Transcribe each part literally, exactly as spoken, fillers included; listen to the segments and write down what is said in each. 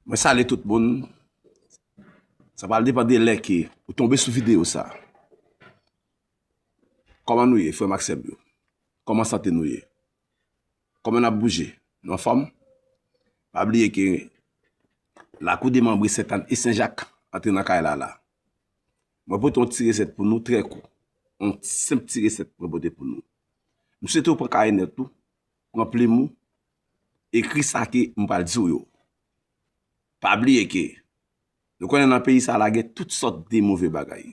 Mwen salye tout moun. Sa pral depann de lè ke ou tonbe sou videyo sa. Kòman nou ye, frè m ak sè m yo? Kòman sante nou ye? Kòman n ap bouje? Nou anfòm? Pa bliye ke lakou de manbre Sentàn e Senjak antre nan kay la la. Mwen pote yon ti resèt pou nou, trè kou. Yon senp ti resèt mwen pote pou nou. M swete w pran kaye nòt ou, pran plim ou, ekri sa ke m pral di w yo. Pa bliye ke nou konnen nan peyi sa la gen tout sòt de move bagay.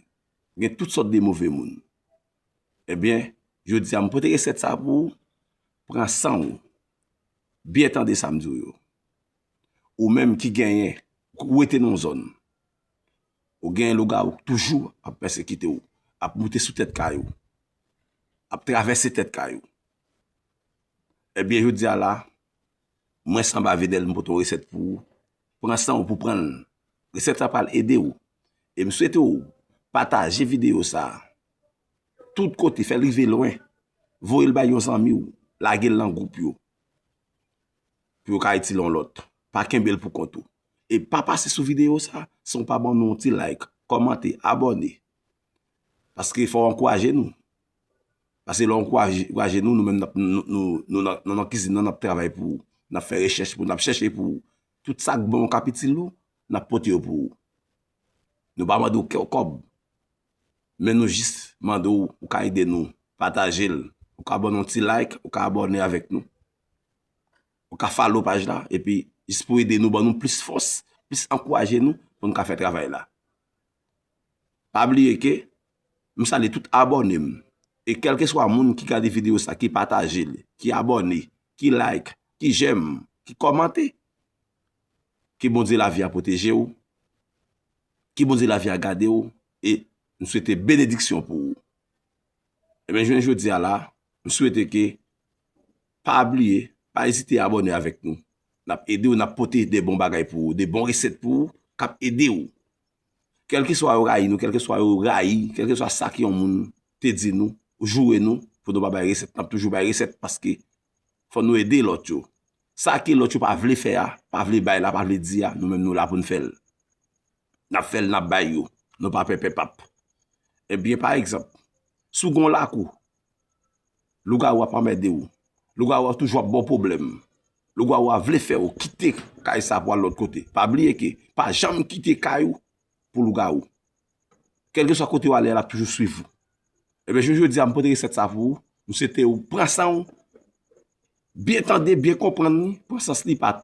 Gen tout sòt de move moun. Ebyen, jodi a m pote resèt sa pou ou, pran san w. Byen tande sa m di w yo. Ou menm ki genyen, ou rete nan yon zòn. Ou genyen lougawou toujou ap pèsekite w, ap moute sou tèt kay ou, ap travèse tèt kay ou. Ebyen, jodi a la, mwen Sanba Vedel, m pote yon resèt pou ou. Pran san w pou pran l. Resèt sa pral ede w. E m swete w pataje videyo sa a. Tout kote, fè l rive lwen. Voye l bay yon zanmi w. Lage l nan gwoup yo. Pou yo ka itil yon lòt. Pa kenbe l pou kont ou. E pa pase sou videyo sa a san w pa ban nou yon ti like, kòmante, abòne. Paske fò w ankouraje nou. Paske lè w ankouraje, ankouraje nou, nou menm n ap, nou, nou, nou, nan, nou nan kizin nan, n ap travay pou ou. N ap fè rechèch pou ou, n ap chèche pou ou. Tout sa k bon k ap itil ou, n ap pote yo pou ou. Nou pa mande w kè-, kòb. Men nou jis mande w, ou ka ede nou, pataje l. Ou ka ban nou yon ti like, ou ka abòne avèk nou. Ou ka follow paj la, epi jis pou ede nou, ban nou plis fòs, plis ankouraje nou pou nou ka fè travay la. Pa bliye ke m salye tout abòne m. E kèlkeswa moun ki gade videyo sa, ki pataje l, ki abòne, ki like, ki j'aime, ki kòmante, ke Bondye lavi a pwoteje w, ke Bondye lavi a gade w, e m swete benediksyon pou ou. Ebyen, jounen jodi a la, m swete ke pa bliye, pa ezite abòne avèk nou. N ap ede w, n ap pote de bon bagay pou ou, de bon resèt pou ou, k ap ede w. Kèlkeswa yo rayi nou, kèlkeswa yo rayi, kèlkeswa sa ke yon moun te di nou, joure nou, pou nou pa bay resèt, n ap toujou bay resèt paske fò nou ede lòt yo. Sa ke lòt yo pa vle fè a, pa vle bay la, pa vle di a, nou menm nou la pou n fè l. N ap fè l, n ap bay yo. Nou pa pè pèp ap. Ebyen, pa egzanp, si w gen yon lakou, lougawou ap anmède w. Lougawou ap toujou ap ba w pwoblèm. Lougawou a vle fè w kite kay sa pou al lòt kote. Pa bliye ke pa janm kite kay ou pou lougawou. Kèlkeswa kote w ale a, l ap toujou swiv ou. Ebyen, jounen jodi a, m pote resèt sa pou ou. M swete w pran san w, byen tande, byen konprann li, pran sans li, pa